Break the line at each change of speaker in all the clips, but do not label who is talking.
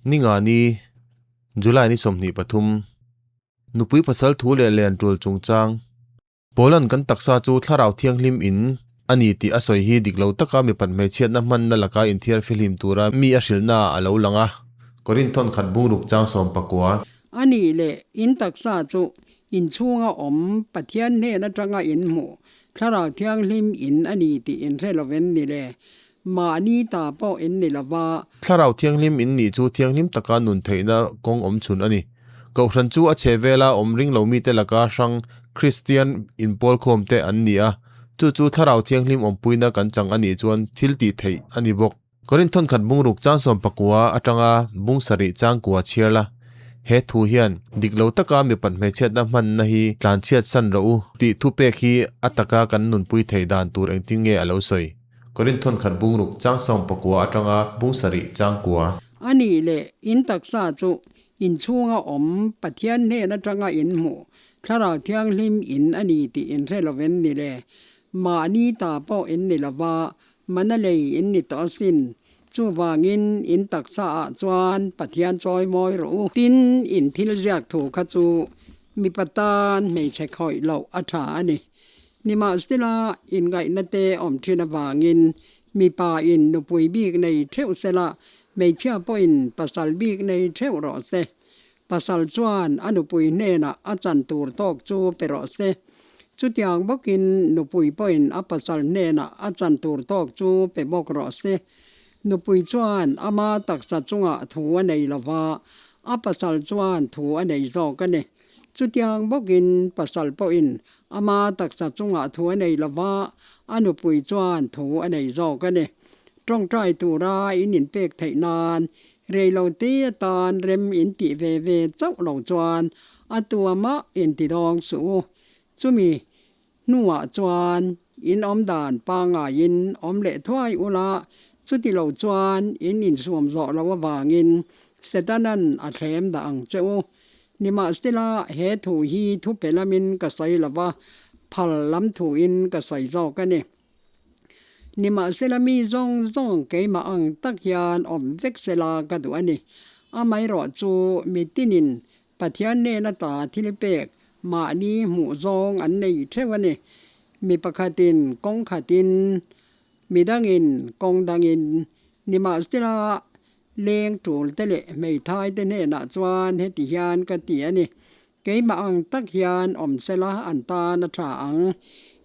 Ningani, July ni 23, Nupui pasal thu leh len tul chungchang. Paula'n kan taksa chu Thlarau Thianghlim in a ni tih a sawi hi dik lo taka mipat hmeichhiatna hmanna laka inthiar fihlim tura mi a hrilhna ah a lo lang a. Korinthon khat bungruk chang 19.
A nih leh in taksa chu inchhunga awm Pathian hnen atanga in hmuh Thlarau Thianghlim in a ni tih in hre lovem ni le? Mahni ta pawh in ni lova.
Thlarau Thianghlim in nih chu thianghlim taka nun theihna kawng awm chhun a ni. Kohhran chu a chhe vela awm ring lo mite laka hrang Kristian inpawlkhawm te an ni a, chu chu Thlarau Thianghlim awmpuina kan chang a nih chuan thil tih theih a ni bawk. Korinth khat bungruk chang 19 atanga bung sarih chang kua chhiar la, he thu hian dik lo taka mipat hmeichhiatna hmanna hi tlanchhiat san rawh u tih thupek hi a taka kan nunpui theih dan tur engtin nge a lo sawi. Korinth khat bungruk chang 19 atanga bung sarih chang kua.
A nih leh in taksa chu Inchhunga awm Pathian hnen atanga in hmuh Thlarau Thianghlim in a ni tih in hre lovem ni le? Mahni ta pawh in ni lova, mana lei in ni tawh asin. Chuvangin in taksa ah chuan Pathian chawi mawi rawh u. Tin, in thil ziak thu kha chu mipa tan hmeichhe khawih loh a tha a ni. Nimahsela, inngaihna te awm thin avangin Mipa in nupui bik nei theuh sela, hmeichhia pawhin pasal bik nei theuh rawh se. Pasal chuan a nupui hnenah a chan tur tawk chu pe rawh se. Chutiang bawkin nupui pawhin a pasal hnenah a chan tur tawk chu pe bawk rawh se. Nupui chuan ama taksa chungah thu a nei lova, a pasal chuan thu a nei zawk a ni. Chutiang bawkin pasal pawhin ama taksa chungah thu a nei lova, a nupui chuan thu a nei zawk a ni. Tawngtai tura in inpek theih nan reilote atan rem in tih ve ve chauh lo chuan a tuamah inti dawng suh u. Chumi hnuah chuan in awm dan pangaiin awm leh thuai ula, chuti lo chuan in insuam zawh lo avangin Setanan a thlem dah ang che u. Nimahsela, he thu hi thupe lamin ka sawi lo va, phal lam thuin ka sawi zawk a ni. Nimahsela mi zawng zawng keimah ang tak hian awm vek sela ka duh a ni. Amaherawh chu mi tinin Pathian hnena ta thil pek mahni hmuh zawng an nei theuh a ni. Mi pakhatin kawng khatin, mi dangin kawng dangin, nimahsela Leng tul te leh hmeithai te hnenah chuan heti hian ka ti a ni, Keimah ang tak hian awm sela an tan a tha ang.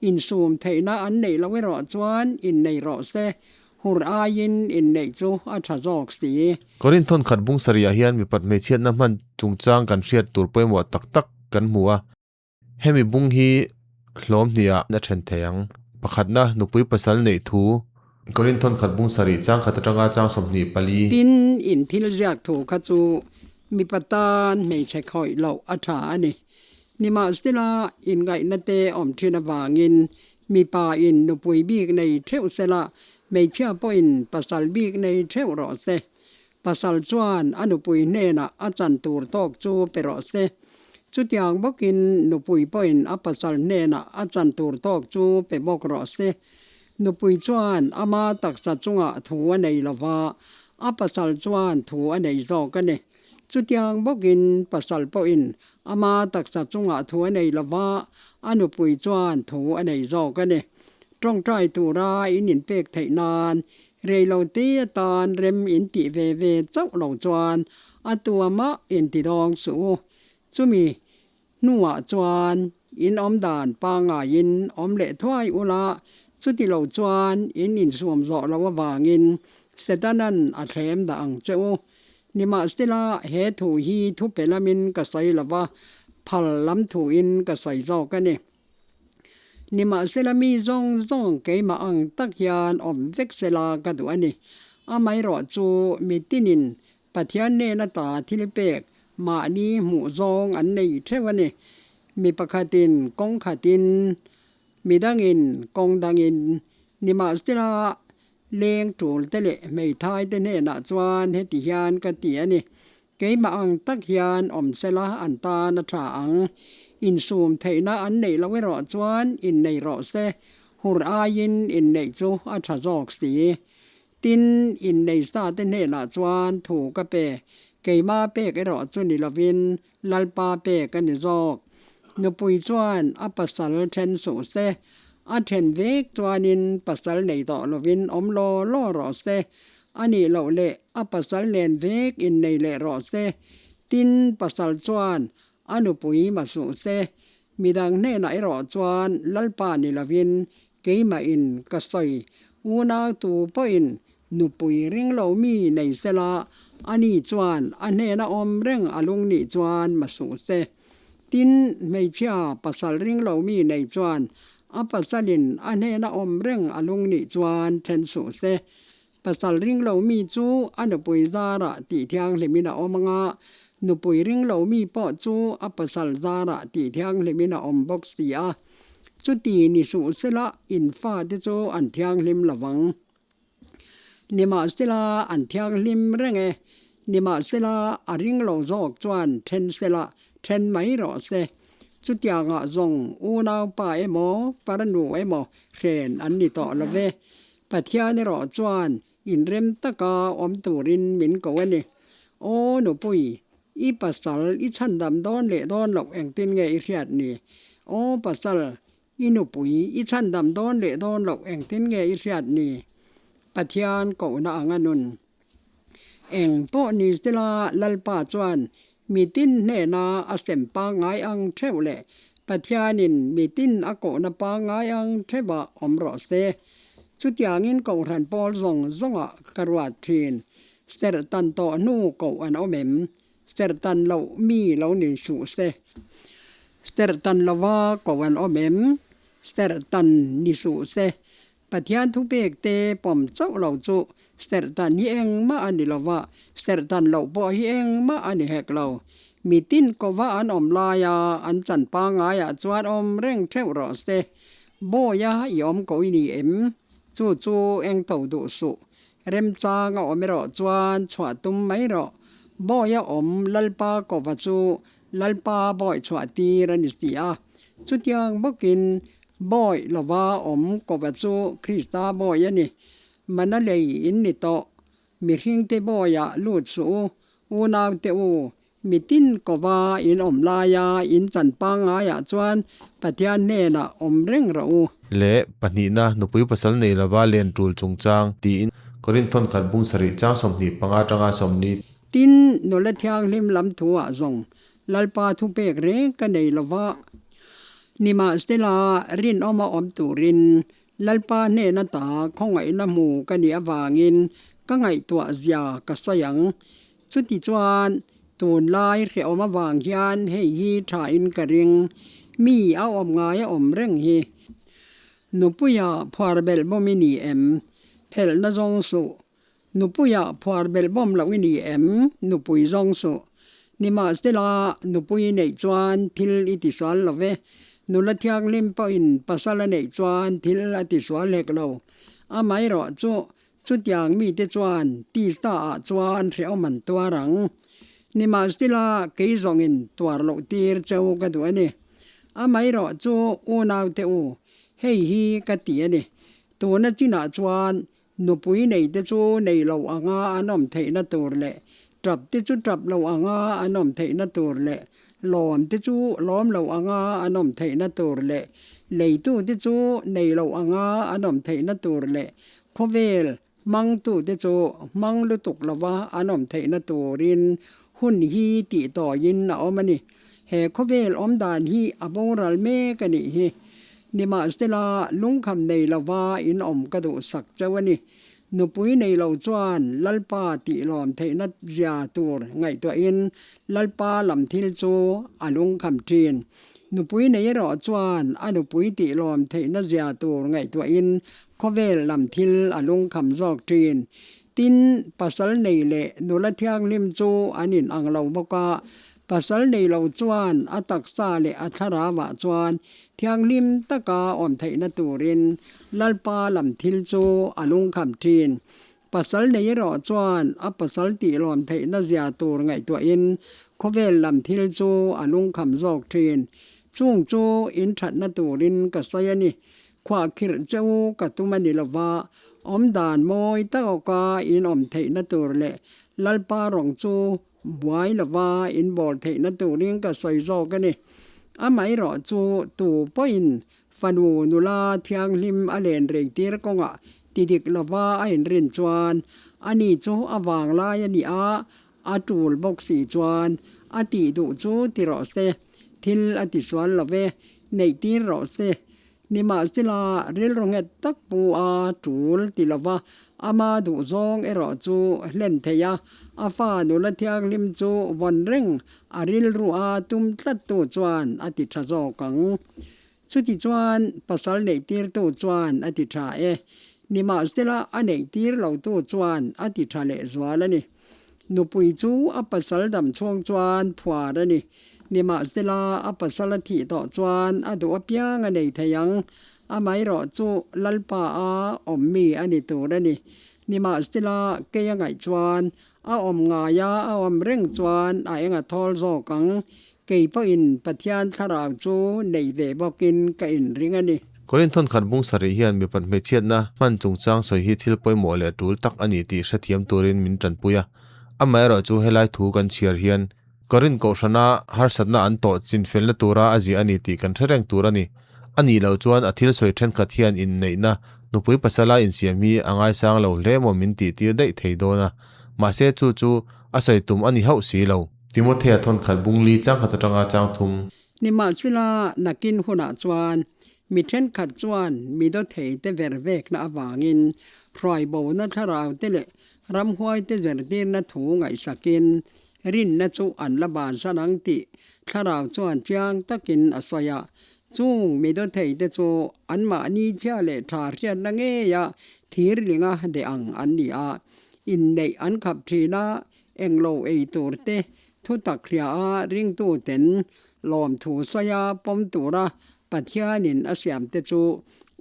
Insum theihna an neih loh erawh chuan innei rawh se, hur aiin inneih chu a tha zawk si.
Korinth thawnkhat bung sarihah hian mipat hmeichhiatna hman chungchang kan hriat tur pawimawh tak tak kan hmu a. Hemi bung hi hlawm hniah a then thei ang. Pakhatna, nupui pasal neih thu. Korinth thawnkhat bung sarih chang khat atanga chang 24.
Tin, in thil ziak thu kha chu mipa tan hmeichhe khawih loh a tha a ni. Nimahsela, inngaihna te awm thin avangin mipa in nupui bik nei theuh sela, hmeichhia pawhin pasal bik nei theuh rawh se. Pasal chuan a nupui hnenah a chan tur tawk chu pe rawh se. Chutiang bawkin nupui pawhin a pasal hnenah a chan tur tawk chu pe bawk rawh se. Nupui chuan ama taksa chungah thu a nei lova, a pasal chuan thu a nei zawk a ni. Chutiang bawkin pasal pawhin ama taksa chungah thu a nei lova, a nupui chuan thu a nei zawk a ni. Tawngtai tura in inpek theih nan Reilote atan rem in tih ve ve chauh lo chuan a tuamah in ti dawng suh u. Chumi hnuah chuan in awm dan pangaiin awm leh thuai ula, chuti lo chuan in insuam zawh lo avangin Setanan a thlem dah ang che u. Nimahsela, he thu hi thupe lamin ka sawi lo va, phal lam thuin ka sawi zawk a ni. Nimahsela mi zawng zawng keimah ang tak hian awm vek sela ka duh a ni. Amaherawh chu mi tinin Pathian hnena ta thil pek mahni hmuh zawng an nei theuh a ni. Mi pakhatin kawng khatin, mi dangin kawng dangin. Nimahsela leng tul te leh hmeithai te hnenah chuan heti hian ka ti a ni. Keimah ang tak hian awm sela an tan a tha ang. Insum theihna an neih loh erawh chuan innei rawh se, hur aiin inneih chu a tha zawk si. Tin, innei sa te hnenah chuan thu ka pe. Keima pek erawh chu ni lovin Lalpa pek a ni zawk. Nupui chuan a pasal then suh se, a then vek chuanin pasal nei tawh lovin awm law law rawh se, a nih loh leh a pasal nen vek innei leh rawh se. Tin, pasal chuan a nupui ma suh se, midang hnenah erawh chuan Lalpa ni lovin Keimahin ka sawi, unau tu pawhin nupui ring lo mi nei sela, ani chuan a hnena awm reng a lung nih chuan ma suh se. Tin, hmeichhia pasal ring lo mi nei chuan a pasalin a hnena awm reng a lung nih chuan then suh se. Pasal ring lo mi chu a nupui zarah tih thianghlimin a awm anga, nupui ring lo mi pawh chu a pasal zarah tih thianghlimin a awm bawk si a. Chuti ni suh sela in fate chu an thianghlim lo vang. Nimahsela an thianghlim reng e. Nimahsela a ring lo zawk chuan then sela then mai rawh se. Chutiangah zawng unaupa emaw farnu emaw hren an ni tawh lo ve. Pathian erawh chuan inrem taka awm turin min ko a ni. Aw nupui, i pasal i chhandam dawn leh dawn loh engtin nge i hriat ni? Aw pasal, i nupui i chhandam dawn leh dawn loh engtin nge i hriat ni? Pathian kohna anga nun. Eng pawh ni sela Lalpa chuan mitin hnena a sem pangngai ang theuh leh Pathianin mitin a kohna pangngai ang theuhah awm rawh se. Chutiangin Kohhran pawl zawng zawngah ka ruat thin. Serh tan tawh hnu koh an awm em? Serh tan loh mi lo ni suh se. Serh tan lova koh an awm em? Serh tan ni suh se. Pathian thupek te pawm chauh lo chu serhtan hi engmah a ni lo va, serhtan loh pawh hi engmah a ni hek lo. Mitin kova an awm laia an chan pangaiah chuan awm reng theuh rawh se. Bawia i awm ko i ni em? Chu chu eng tho duh suh. Remchang a awm erawh chuan chhuah tum mai rawh. Bawia awm Lalpa kova chu Lalpa bawi chhuah tir a ni si a. Chutiang bawkin Bawi lova awm kova chu Krista bawi a ni. Mana lei in ni tawh. Mihringte bawiah lut suh u, unaute u, mitin kova in awm laia in chan pangaiah chuan Pathian hnenah awm reng rawh u.
Leh pahnihna, nupui pasal nei lova len tul chungchang tiin Korinth thawnkhat bung sarih chang 25 atanga 40.
Tin, nula thianghlim lam thuah zawng Lalpa thupek reng ka nei lova, nimahsela rinawma awm turin Lalpa hnena ta khawngaihna hmu ka nih avangin ka ngaihtuah zia ka sawi ang. Chutichuan, tunlai hrehawm avang hian hei hi thain ka ring, mi a awm ngai a awm reng hi. Nupuia phuar belh bawm i ni em? Phelhna zawng suh. Nupuia phuar belh bawm loh i ni em? Nupui zawng suh. Nimahsela, nupui i neih chuan thil i tisual lo ve. Nula thianghlim pawhin pasal a neih chuan thil a tisual hek lo. Amaherawh chu, chutiang mite chuan tisa ah chuan hrehawm an tuar ang. Nimahsela, kei zawngin tuar loh tir cheu ka duh a ni. Amaherawh chu, unaute u, hei hi ka ti a ni. Tuna chinah chuan Nupui nei te chu nei lo anga an awm theihna tur leh tap te chu tap lo anga an awm theihna tur leh lawm te chu lawm lo anga an awm theihna tur leh leitu te chu nei lo anga an awm theihna tur leh khawvel hmangtu te chu hmang lutuk lova an awm theihna turin hun hi tih tawiin a awm a ni. He khawvel awm dan hi a boral mek a nih hi. Nimahsela, lungkham nei lova in awm ka duhsak cheu a ni. Nupui nei lo chuan Lalpa tih lawm theihna zia tur ngaihtuahin Lalpa lam thil chu a lungkham thin. Nupui nei erawh chuan a nupui tih lawm theihna zia tur ngaihtuahin khawvel lam thil a lungkham zawk thin. Tin, pasal nei leh nula thianghlim chu an inang lo bawk a, pasal nei lo chuan a taksa leh a thlarauah chuan thianghlim taka awm theihna turin Lalpa lam thil chu a lungkham thin. Pasal nei erawh chuan a pasal tihlawm theihna zia tur ngaihtuahin khawvel lam thil chu a lungkham zawk thin. Chung chu inthatna turin ka sawi a ni. Khuahkhirh cheu ka tum a ni lova, awmdan mawi tak awka in awm theihna tur leh Lalpa rawng chu buai lova in bawl theihna turin ka sawi zawk a ni. Amaherawh chu tu pawhin fanu nula thianghlim a len rei tir kawngah ti dik lova a inrin chuan ani chu a vanglai a ni a, a tul bawk si chuan a tih duh chu ti rawh se, thil a ti sual lo ve, neih tir rawh se. Nimahsela, rilru nghet tak pu a tul ti lova, ama duhzawng erawh chu hlen thei a, a fa nula thianghlim chu vawn reng a rilru a tum tlattu chuan a ti tha zawk ang. Chuti chuan pasal neihtirtu chuan a ti tha e. Nimahsela, a neihtir lotu chuan a ti tha lehzual a ni. Nupui chu a pasal dam chhung chuan phuar a ni. Nimahsela, a pasal a thih tawh chuan a duh apiang a nei thei ang. Amaherawh chu Lalpa a awm mi a ni tur a ni. Nimahsela, kei a ngaih chuan a awm ngaia a awm reng chuan a eng a thawl zawk ang. Kei pawhin Pathian thlarau chu nei ve bawkin ka inring a ni.
Korin thawnkhat bung sarih hian mipat hmeichhiatna hman chungchang sawi hi thil pawimawh leh tul tak a ni tih hrethiam turin min tanpui a. Amaherawh chu helai thu kan chhiar hian Korin kohhrana harsatna an tawh chinfelna tura a ziah a ni tih kan hre reng tur a ni. A nih loh chuan a thil sawi thenkhat hian inneihna nupui pasala insiam hi a ngaisang lo hle maw min tihtir daih thei dawn a. Mahse chu chu a sawi tum a ni hauh si lo. Timothea thawnkhat bung li changkhat atanga chang thum.
Nimahsela, nakin hunah chuan mi thenkhat chuan mi dawthei te ver vekna avangin hruaibona thlarau te leh ramhuai te zirtirna thu ngaihsakin rinna chu an la bansan ang tih thlarau chuan chiang takin a sawi a. Chung mi dawthei te chu anmahni chhia leh tha hriatna ngeia thirlinga deh ang an ni a, inneih an khap thin a, Englo ei tur te thutak hria a ringtu ten lawmthu sawi a pawm tura Pathianin a siam te chu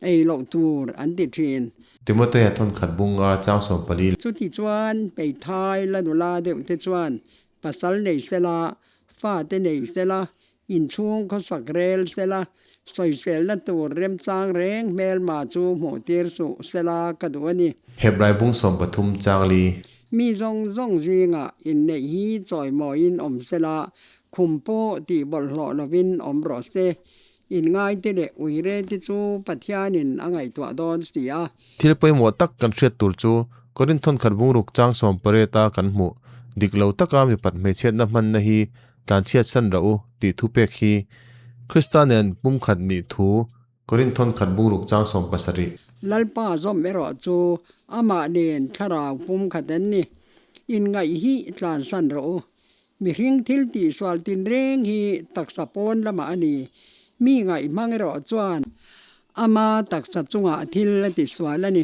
ei loh tur an ti thin.
Timothea thawnkhat bunga chang 14.
Chuti chuan hmeithai la nula deuh te chuan pasal nei sela, fate nei sela, inchhung khawsak rel sela, sawiselna tur remchang reng hmelma chu hmuh tir suh sela ka duh a ni.
Hebrai bung 13 chang li.
Mi zawng zawng zingah inneih hi chawimawiin awm sela, khum pawh tih bawlhhlawh lovin awm rawh se. Inngaite leh uirete chu Pathianin a ngaihtuah dawn si a.
Thil pawimawh tak kan hriat tur chu Korinth thawnkhat bungruk chang 18 a kan hmuh dik lo taka mipat hmeichhiatna hmanna hi Tlanchhiat san rawh u tih thu pek hi Krista nen pumkhat nih thu Korinth thawnkhat bungruk chang 17.
Lalpa zawm erawh chu amah nen thlarau pumkhat an ni. Inngaih hi tlansan rawh u. Mihring thil tihsual tinreng hi taksa pawn lamah a ni. Mi ngaih hmang erawh chuan ama taksa chungah thil a tisual a ni.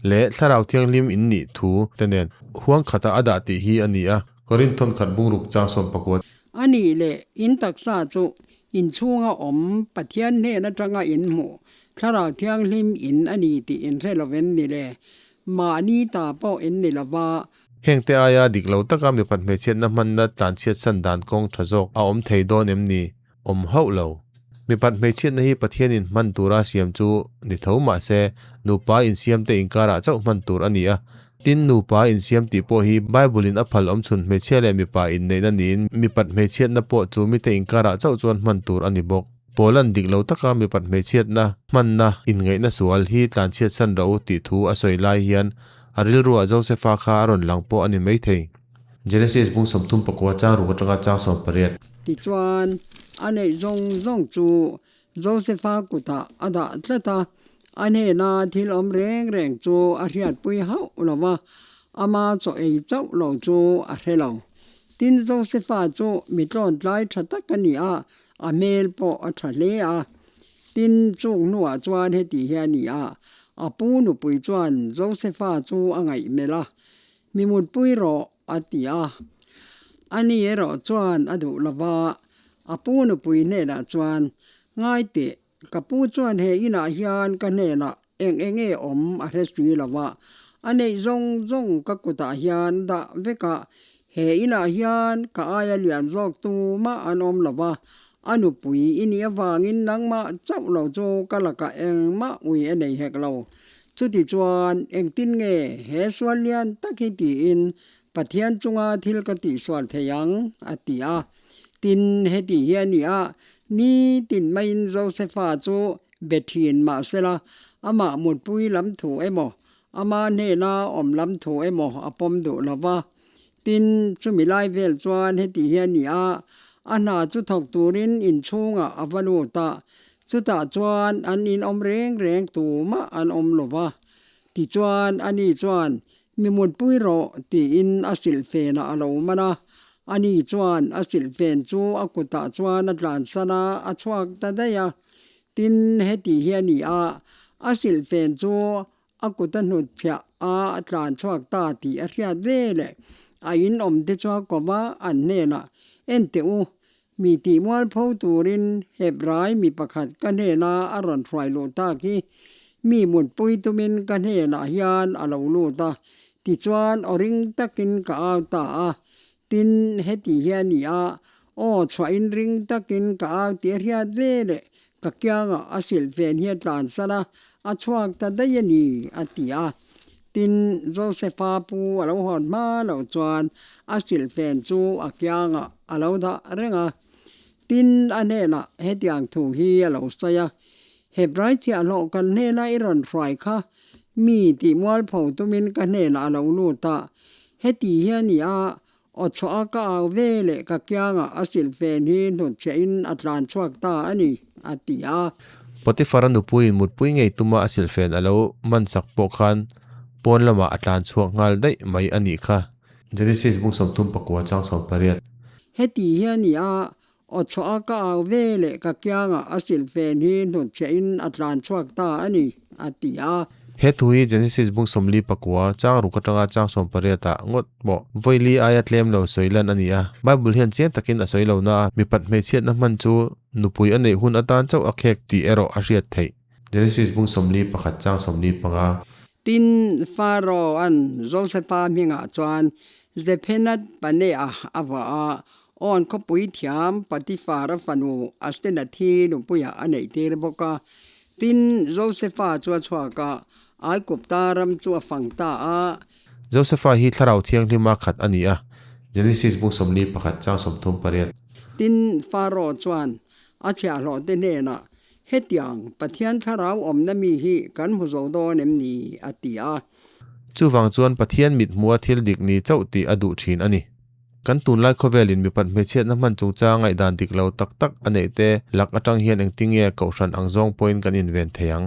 Leh Thlarau Thianghlim in nih thu te nen huang khatah a dah tih hi a ni a. Korinth thawnkhat bungruk chang 19.
A nih leh in taksa chu in chhunga awm Pathian hnen atanga in hmuh Thlarau Thianghlim in a ni tih in hre lovem ni le? Mahni ta pawh in ni lova.
Hengte aia dik lo taka mipat hmeichhiatna hmanna tlanchhiat san dan kawng tha zawk a awm thei dawn em ni? Awm hauh lo. Mipat hmeichhiatna hi Pathianin hman tura siam chu ni tho mah se, nupa insiamte inkarah chauh hman tur a ni a. Tin, nupa insiam tih pawh hi Bible-in a phal awmchhun hmeichhia leh mipa inneihna niin mipat hmeichhiatna pawh chu mite inkarah chauh chuan hman tur a ni bawk. Paula'n dik lo taka mipat hmeichhiatna hmanna inngaihna sual hi tlanchhiat san rawh u tih thu a sawi lai hian a rilruah Josefa kha a rawn lang pawh a ni maithei. Genesis bung 39 chang ruk atanga chang 18.
Tichuan, a neih zawng zawng chu Josefa kutah a dah tlat a, a hnena thil awm reng reng chu a hriatpui hauh lo va, ama chaw ei chauh lo chu a hre lo. Tin, Josefa chu mi tlawntlai tha tak a ni a, a hmel pawh a tha hle a. Tin, chung hnuah chuan heti hi a ni a, a pu nupui chuan Josefa chu a ngaihmelh a, Mi mutpui rawh, a ti a. Ani erawh chuan a duh lo va, a pu nupui hnenah chuan, Ngai teh, ka pu chuan he inah hian ka hnenah eng eng nge awm a hre si lo va, a neih zawng zawng ka kutah hian dah vek a, he inah hian ka aia lian zawk tu mah an awm lo va, a nupui i nih avangin nangmah chauh lo chu ka lakah engmah ui a nei hek lo. Chutichuan, engtin nge he sual lian tak hi tiin Pathian chunga thil ka tihsual thei ang, a ti a. Tin, heti hi a ni a, nitin maiin Josefa chu be thin mah sela, amah mutpui lam thu emaw, ama hnena awm lam thu emaw a pawm duh lo va. Tin, chumi lai vel chuan heti hi a ni a, a hna chu thawk turin inchhungah a va lut a, chutah chuan an inawm reng reng tumah an awm lo va. Tichuan, ani chuan, Mi mutpui rawh, tiin a silhfenah a lo man a. Ani chuan a silhfen chu a kutah chuan a tlansan a, a chhuak ta daih a. Tin, heti hi a ni a, a silhfen chu a kut a hnutchhiah a, a tlan chhuak ta tih a hriat ve leh a in awmte chu a kawm a, an hnenah, Enteh u, mi tih mualpho turin Hebrai mi pakhat ka hnena a rawn hruai luh tak hi mi mutpui tumin ka hnenah hian a lo lut a, tichuan aw ring takin ka au ta a. Tin, heti hi a ni a, aw chhuahin ring takin ka au tih a hriat ve leh ka kiangah a silhfen hi a tlansan a, a chhuak ta daih a ni, a ti a. Tin, Josefa pu a lo hawn hma loh chuan a silhfen chu a kiangah a lo dah reng a. Tin, a hnenah hetiang thu hi a lo sawi a, Hebrai chiahhlawh kan hnena i rawn hruai kha mi tih mualpho tumin ka hnenah a lo lut a, heti hi a ni a, aw chhuah a ka au ve leh ka kiangah a silhfen hi hnutchhiahin a tlan chhuak ta a ni, a ti a.
Potiphar-a nupuiin mutpui ngei tuma a silhfen a lo mansak pawh khan pawn lamah a tlan chhuak nghal daih mai a nih kha. Genesis bung 39 chang 18.
Heti hi a ni a, Aw chhuah a ka au ve leh ka kiangah a silhfen hi hnutchhiahin a tlan chhuak ta a ni, a ti a.
He thu hi Genesis bung 49 chang ruk atanga chang 18 ah ngawt pawh vawi li aia tlem lo sawi lan a ni a. Bible hian chiang takin a sawi lo na a, mipat hmeichhiatna hman chu nupui a neih hun atan chauh a khek tih erawh a hriat theih. Genesis bung 41 chang 45.
Tin, Pharaoh-a'n Josefa hmingah chuan Zephenath Paneah a vuah a, Awn khawpui thiam Potiphar-a fanu Asenath-i nupuiah a neihtir bawk a. Tin, Josefa chu a chhuak a, Aigupta ram chu a fang ta a.
Josefa hi Thlarau Thianghlima khat a ni a, Genesis bung 41 chang 38.
Tin, Pharaoh chuan a chhiahhlawhte hnenah, Hetiang Pathian Thlarau awmna mi hi kan hmu zo dawn em ni? a ti a.
Chuvang chuan Pathian mithmuha thil dik ni chauh tih a duh thin a ni. Kan tunlai khawvelin mipat hmeichhiatna hman chungchang ngaihdan dik lo tak tak a neih te lak atang hian engtinge kohhran ang zawng pawhin kan inven thei ang?